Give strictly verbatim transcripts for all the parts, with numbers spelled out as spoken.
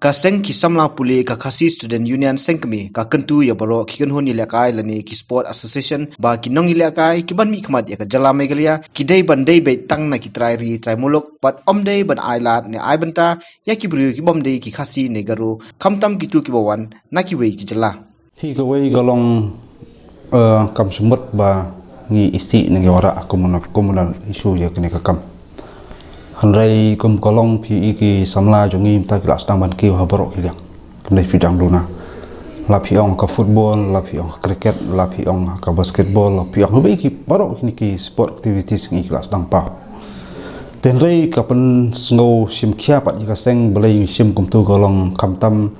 Ka seng ki samla pule ka Khasi Student Union Sengkmie ka kyntu ïa baroh ki kynhun ïalehkai lane ki sport association ba ki nongïalehkai ki ban mihkhmat ïa ka jylla Meghalaya ki dei ban dei beit tang na ki trai ri trai muluk bad ym dei ban ai lad ne ai bynta ïa ki briew ki bym dei ki Khasi ne Garo khamtam kito kiba wan na kiwei ki jylla. Hi kawei ka long, eh, kam shym mut ba ngi isih ne ngi wanrah communal, communal issue ïa kane ka kam. Hynrei kum ka long phi i ki samla jong ngi mynta ki la sdang ban kiew ha baroh ki liang. Kam dei phi dang duna. La phi ong ka football, la phi ong ka cricket, la phi ong ka basketball, la phi ong ha baroh kine ki sport activities ngi ki la sdang paw. Te hynrei ka pynsngew shim khia pat ïa ka seng balei ngi shim kumtu ka long khamtam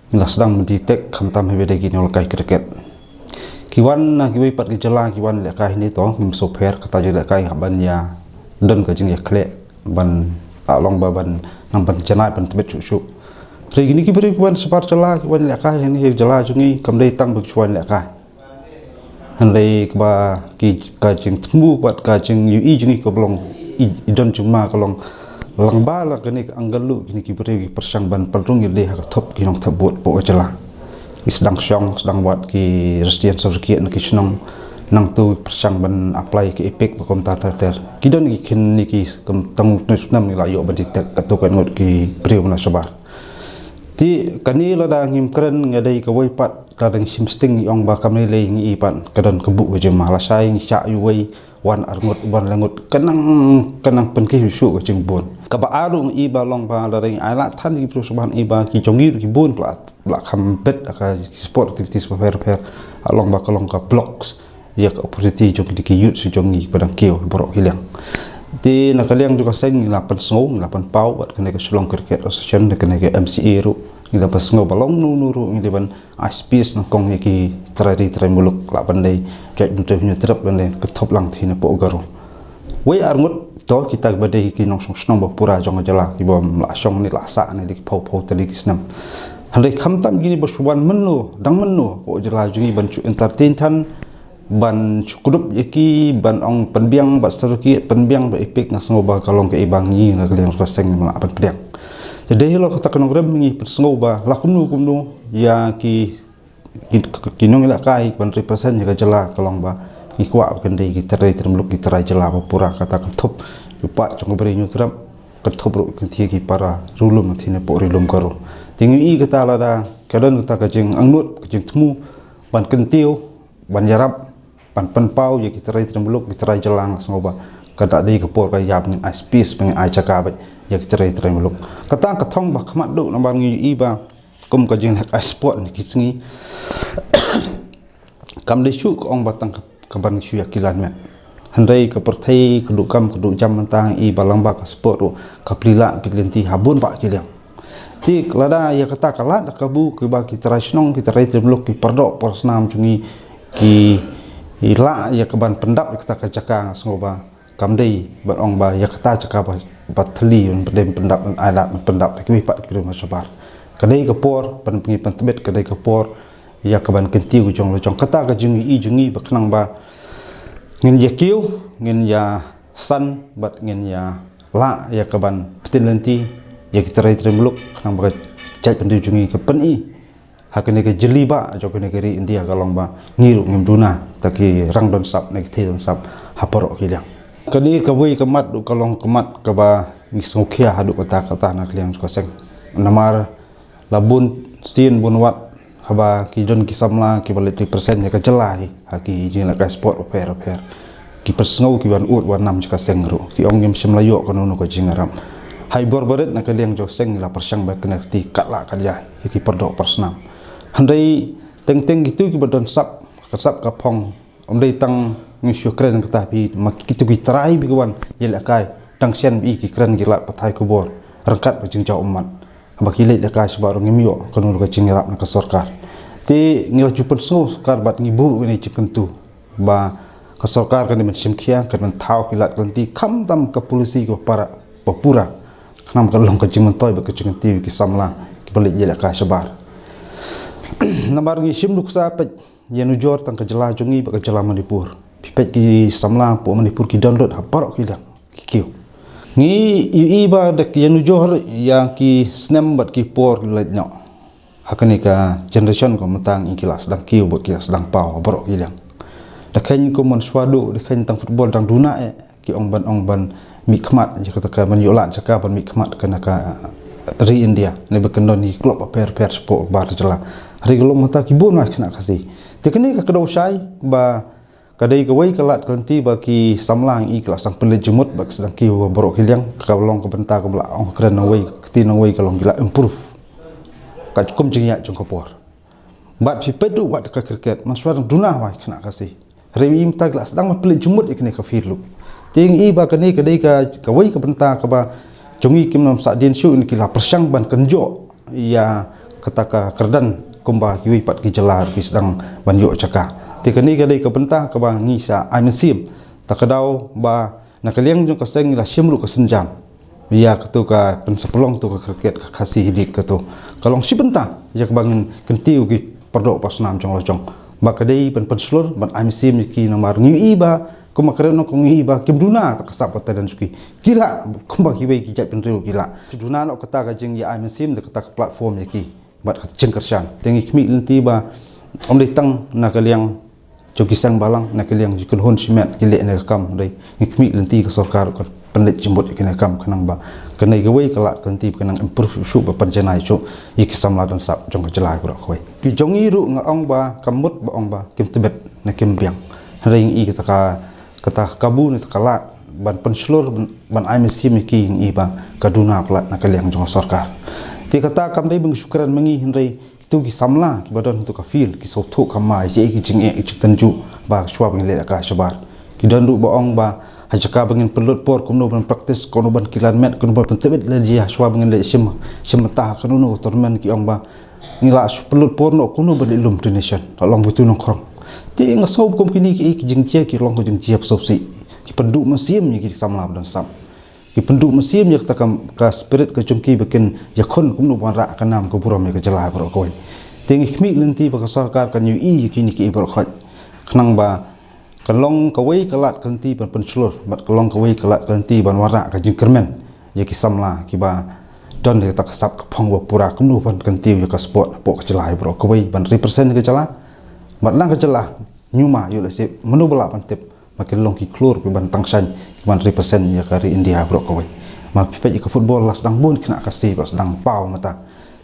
ngi la sdang ban detect khamtam ha ba dei ki nongïalehkai cricket. Ki wan na kiwei pat ki jylla ki wan lehkai hangne to, ngim sngewpher kata jingïalehkai hap ban ïa don ka jingïakhleh ban, ah, long ba ban nang ban janai ban tbit shuh shuh. Hynrei kine ki briew ki wan shabar jylla ki wan lehkai hangne ha jylla jong ngi kam dei tang ba ki shu wan lehkai. Hynrei kaba ki ka jingthmu bad ka jingïohi jong ngi ka long i, i don jingma ka long lyngba la kane ka angel luh kine ki briew ki pyrshang ban pynrung ïalade ha ka thup ki nongthep vote hapoh ka jylla. Ki sdang shong, sdang wad ki resident certificate na ki shnong. Nangta ki pyrshang ban apply ki EPIC ba kumta ter ter. Ki don ki kine ki kam tang ne snem ngi la ïoh ban detect katto katne ngut ki briew na shabar. Te kane lada ngim kren nga dei kawei pat lada ngi shim sting ngi ong ba kam lei lei ngi i pat ka don ka buh ka jingma lashai ngi shah ïa uwei wan arngut wan lengut ka nang ka nang pynkiew shuh ka jingbun. Kaba ar ruh ngi i ba long ba lada ngi ai lad than ki briew shabar ngi i ba ki jong ngi ruh ki bun ba la kham bit ha ka sport activities bapher bapher ha long ba ka long ka blocks ïa ka opportunity jong kine ki youth jong ngi ba dang kiew baroh ki liang. Te na ka liang jong ka seng ngi la pynsngew ngi la pynpaw bad kane ka Shillong Cricket Association da kane ka MCA ruh ngi la pynsngew ba long nu nu ruh ngi dei ban ai space nyngkong ïa ki trai ri trai muluk lah ban dei jait ban dei hynñiew trep ban dei ka thop lang thina poh Garo. Wei arngut to kita ba dei ki nongshong shnong ba pura jong ka jylla ki bym lah shong ne lah sah ne dei ki phew phew tylli ki snem. Hynrei khamtam kine ba shu wan mynno dang mynno poh jylla jong ngi ban shu entertain than ban shu kdup ïa ki ban ong pynbiang ba certificate pynbiang ba EPIC nga sngew ba ka long ka i ba ngi na ka liang ka seng ngim lah ban pdiang. Te dei halor kata ka nongrim ngi pynsngew ba la kumno kumno ïa ki ki, ki nongïalehkai ban represent ïa ka jylla ka long ba ngi kwah ba kan dei ki trai trai muluk ki trai jylla ba pura kata kan thup ïa u paid jong ka bri hynñiew trep kan thup ruh kan thiah ki para ri lum thina poh ri lum Garo. Te ngi i kata lada ka don kata ka jingangnud ka jingthmu ban kyntiew ban ïarap ban pynpaw ïa ki trai trai muluk ki trai jylla nga sngew ba ka da dei ka por ka ïap ngin ai space ba ngin ai jaka ba ïa ki trai trai muluk. Kata ka thong ba khmat duh namar ngi i ba kum ka jingleh ai sport ne ki sngi kam dei shuh ka ong ba tang ka, ka ban shu ïa ki lan met. Hynrei ka pyrthei ka duh kam ka duh jam mynta i ba lang ba ka sport ruh ka pli lad pli lynti ha bun ba ki liang. Te lada ïa kata ka lad ka bu ki ba ki trai shnong ki trai trai muluk ki pardoh parsnam jong ngi ki i lah ïa ka ban pyndap ïa kata ka jaka nga sngew ba kam dei ban ong ba ïa kata jaka ba, ba thylli ban dei pyndap ban ai lad ban pyndap da kiwei pat ki briew na shabar. Ka dei ka por ban pyngi pyntbit ka dei ka por ïa ka ban kyntiew ka jong la jong kata ka jong i jong i ba khnang ba ngin ïa kiew ngin ïa san bad ngin ïa lah ïa ka ban pyntin lynti ïa ki trai trai muluk khnang ba ka jait pyndiew jong i ka pyni ha kane ka jylliew ba jong kane ka ri India ka long ba ngi ruh ngim duna ta ki rang don sap ne ki thei don sap ha parok ki liang. Kane kawei ka mat ruh ka long ka mat kaba ngi sngewkhia haduh kata kata na ka liang ka seng. Namar la bun sien bun wat haba ki don ki samla kiba leit represent ïa ka jylla hi ha ki jingïalehkai sport bapher bapher. Ki pynsngew ki wan ud wan nam jaka seng ruh ki ong ngim shym la ïoh kano kano ka jingïarap. Hai bor barit na ka liang jong seng la pyrshang ba kane ka ti kat la ka ïa ki pardoh parsnam. Hynrei teng teng kitu kiba don sap ka sap ka phong. Ym dei tang ngi shu kren kata phi ma kitu ki trai bi ki wan ïalehkai tang shen bi ki kren ki lad pathai khubor ryngkat ba jingjaw ummat. Haba ki leit ïalehkai shabar ruh ngim ïoh kano ka jingïarap na ka sorkar. Te ngi la ju pynsngew sorkar bad ngi buh ïa kane jingkyntu. Ba ka sorkar kan dei ban shim khia kan dei ban thaw ki lad ka lynti khamtam ka polisi kaba para ba pura khnang ka long ka jingmyntoi bad ka jingkynti ki samla kiba leit ïalehkai shabar. Namar ngi shim nuksa peit ïa nujor tang ka jylla jong ngi bad ka jylla Manipur. Phi peit ki samla poh Manipur ki don lut ha parok ki liang ki kiew. Ngi ïohi ba da ki ïanujor ïa ki snem bad ki por ki leit noh. Ha kane ka generation ka mynta ngi ki la sdang kiew bad ki la sdang paw baroh ki liang. Da kheiñ kum mynshuwa duh, da kheiñ tang football dang duna eh, ki ong ban ong ban mihkhmat ïa kata ka ban ïoh lad jaka ban mihkhmat ka na ka ri India. Ne ba kyndon ki club bapher bapher shapoh bar jylla. Hynrei ka long mynta ki bun wai khynnah Khasi. Te kane ka kdew shai ba ka dei kawei ka lad ka lynti ba ki samla ngi ki la sdang pynleit jingmut bad ki sdang kiew baroh ki liang, ka long ka bynta ka ba la ong kren nangwei, ka kti nangwei ka long ki la improve. Ka kum jingïaid jong ka por. Bad phi peit ruh wat ka cricket, mynshuwa dang duna wai khynnah Khasi. Hynrei mynta ki la sdang ban pynleit jingmut ïa kane ka field ruh. Te ngi i ba kane ka dei ka, kawei ka bynta kaba jong ngi kim nym sahdien shuh, ngi ki la pyrshang ban kynjoh ïa kata ka kyrdan kumba kiwei pat ki jylla ki sdang ban ïoh jaka. Te kane ka dei ka bynta kaba ngi sa ai mynsiem. Ta ka daw ba na ka liang jong ka seng ngi la shim ruh ka sienjam ïa katu ka pynsaplong tu ka cricket ka Khasi League katu. Ka long shi bynta ïa kaba ngin kyntiew ki pardoh parsnam jong la jong. Ba ka dei ban pynshlur ban ai mynsiem ïa ki namar ngi i ba kumba kren ngi i ba kim duna ta ka sap ka talent jong ki. Ki lah kumba kiwei ki jaitbynriew ki lah. Duna noh kata ka jingïa ai mynsiem da kata ka platform ïa ki. Bad ka jingkyrshan. Te ngi khmih lynti ba ym dei tang na ka liang jong ki seng balang, na ka liang jong ki kynhun shimet ki leh na ka kam, hynrei ngi khmih lynti ka sorkar kan pynleit jingmut ïa kane ka kam khnang ba kane kawei ka lad ka lynti ba kan nang improve shuh ba pynjanai shuh ïa ki samla don sap jong ka jylla baroh kawei. Ki jong ngi ruh nga ong ba kam mut ba ong ba kim tbit ne kim biang. Hynrei ngi i kata ka kata ka kabu ne ta ka lad ban pynshlur ban, ban ai mynsiem ïa ki ngi i ba ka duna palat na ka liang jong ka sorkar. Te kata kam dei ba ngi shu kren ma ngi, hynrei kitu ki samla kiba don tu ka field ki sngewthuh ka ma ïa ki jingeh ki jingtynjuh ba shuwa ba ngi leh ka shabar. Ki don ruh ba ong ba ha jaka ba ngin pynlut por kumno ban practice, kumno ban kilan met, kumno ban pyntbit lynti ha shuwa ba ngin leh shim, shim mynta ha kano kano ka tournament, ki ong ba ngi la shu pynlut por noh kumno ban leh lum donation. La long bitu nongkhrong. Te nga sngew kum kine ki, ki jingjia ki long ka jingjia ba sngewsih. Ki pynduh mynsiem ïa ki samla ba don sap. Ki pynduh mynsiem ïa kata ka, ka spirit ka jong ki ba kin ïakhun kumno ban rah ka nam ka burom ïa ka jylla baroh kawei. Te ngi khmih lynti ba ka sorkar kan ïohi ïa kine ki baroh khoit. Khnang ba kan long kawei ka lad ka lynti ban pynshlur bad kan long kawei ka lad ka lynti ban wanrah ka jingkyrmen ïa ki samla kiba don ïa kata ka sap ka phong ba pura kumno ban kyntiew ïa ka sport hapoh ka jylla baroh kawei ban represent ïa ka jylla. Bad lang ka jylla ñiuma ïoh lehse mano ba lah ban tip ba kin long ki khlur kiban tang shaiñ kiban represent ïa ka ri India baroh kawei. Ma phi peit ïa ka football la sdang bun khynnah Khasi ba sdang paw mynta.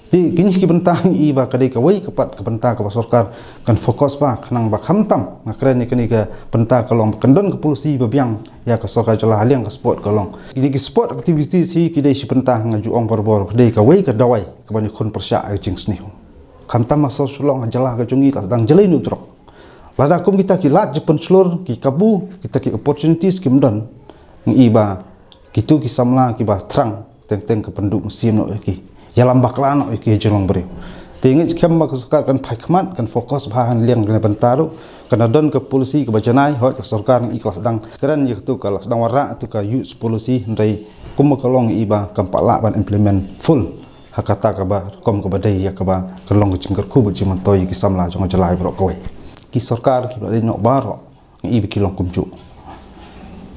Te kine ki bynta ngi i ba ka dei kawei ka pat ka bynta kaba sorkar kan focus ba khnang ba khamtam nga kren ïa kane ka bynta ka long ba kan don ka policy ba biang ïa ka sorkar jylla ha liang ka sport ka long. Kine ki sport activities hi ki dei shi bynta nga ju ong barabor ka dei kawei ka dawai kaban ïakhun pyrshah ïa ka jingsniew. Khamtam ha Sor Shillong ha jylla ka jong ngi la sdang jyllei noh drok. Lada kum kita ki lad jingpynshlur ki kabu kita ki opportunities kim don. Ngi i ba kitu ki samla kiba thrang teng teng ka pynduh mynsiem noh ïa ki. Ïalam bakla noh ïa ki ha jinglong briew. Te ngi skhem ba ka sorkar kan phai khmat kan focus bha ha liang kane bynta ruh. Kan don ka policy kaba janai hoi ka sorkar ngi i ka la sdang kren ïa katu ka la sdang wanrah tu ka youth policy, hynrei kumba ka long ngi i ba kam pat lah ban implement full. Ha kata kaba rukom kaba dei ïa kaba kan long ka jingkyrkhu bad jingmyntoi ïa ki samla jong ka jylla baroh kawei. Ki sorkar kiba dei noh baroh ngi i ba ki long kumjuh.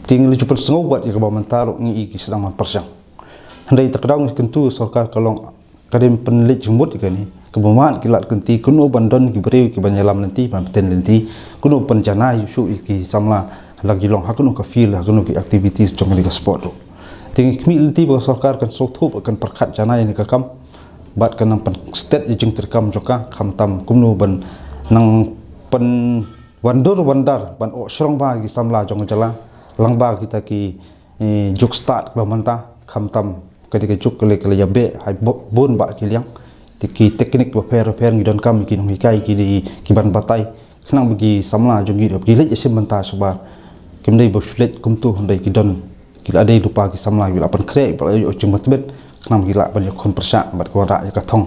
Te ngi la ju pynsngew bad ïa kaba mynta ruh ngi i ki sdang ban pyrshang. Hynrei ta ka daw ngi kyntu sorkar ka long ka dei pynleit jingmut ïa kane kaba mad ki lad ka lynti kumno ban don ki briew kiban ïalam lynti ban pynten lynti kumno ban janai shuh ïa ki samla la ki long ha kano ka field ha kano ki activities jong kane ka sport ruh. Te ngi khmih lynti ba ka sorkar kan sngewthuh bad kan pyrkhat janai ïa kane ka kam bad kan nang pynstet ïa jingtreikam jong ka khamtam kumno ban nang pynwandur wandar ban oh shrong ba ki samla jong ka jylla lang ba kita ki, eh, juk stad ba mynta khamtam ka dei ka juk ka lei ka lei ïa beh hai bo-, bun ba ki liang. Te ki teknik bapher bapher ngi donkam ki nonghikai ki dei kiban batai khnang ba ki samla jong ngi ki leit ïa shim bynta shabar. Kim dei ba shu leit kumtu hynrei ki don ki la dei lypa ki samla ki la pynkhreh ba la ïoh jingmyntbit khnang ba ki lah ban ïakhun pyrshah bad ki wanrah ïa ka thong.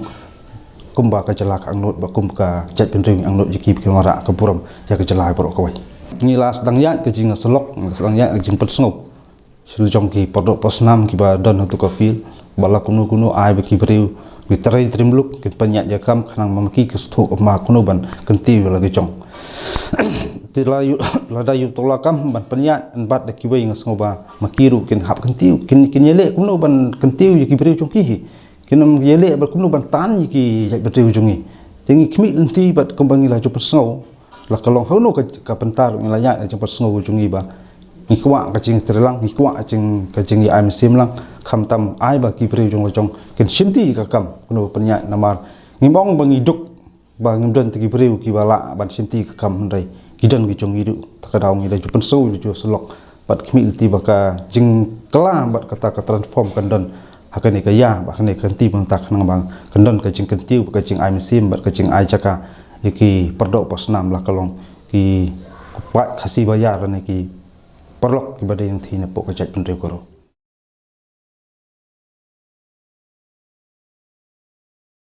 Kumba ka jylla ka angnud ba kum ka jaitbynriew ngi angnud ïa ki ba kin wanrah ka burom ïa ka jylla baroh kawei. Ngi la sdang ïaid ka jingsyllok, ngi la sdang ïaid ka jingpynsngew. Shu la jong ki pardoh parsnam kiba don ha tu ka field ba la kumno kumno ai ba ki briew ki trei trim luk kin pynïaid ïa kam khnang ma ki ki sngewthuh ma kumno ban kyntiew ïa la ki jong. Te la ïoh, lada ïoh to la kam ban pynïaid, bad da kiwei nga sngew ba ma ki ruh kin hap kyntiew, kin, kin ïaleh kumno ban kyntiew ïa ki briew jong ki hi. Kin ym ïaleh bad kumno ban tan ïa ki ïaid briew jong ngi. Te ngi khmih lynti bad kumba ngi la ju pynsngew, la ka long hangno ka, ka bynta ruh ngi la ïaid, la jingpynsngew jong ngi ba ngi kwah ka jingtreilang, ngi kwah ka jing, ka jingïa ai mynsiem lang. Khamtam ai ba ki briew jong la jong kin shimti ka kam kumno pynïaid, namar ngim ong ba ngi duk ba ngim don te ki briew kiba lah ban shimti ka kam, hynrei ki don ki jong ngi ruh. Ta ka daw ngi la ju pynsngew, la ju syllok bad khmih lynti ba ka jingkylla bad kata ka transform kan don ha kane ka ïa, bad kane ka kynti mynta, khnang ba kan don ka jingkyntiew bad ka jingai mynsiem bad ka jingai jaka ïa ki pardoh pasnam, la ka long ki paid Khasi ba ïar ne ki paralok kiba dei nangthie napoh ka jaitbynriew ka Garo.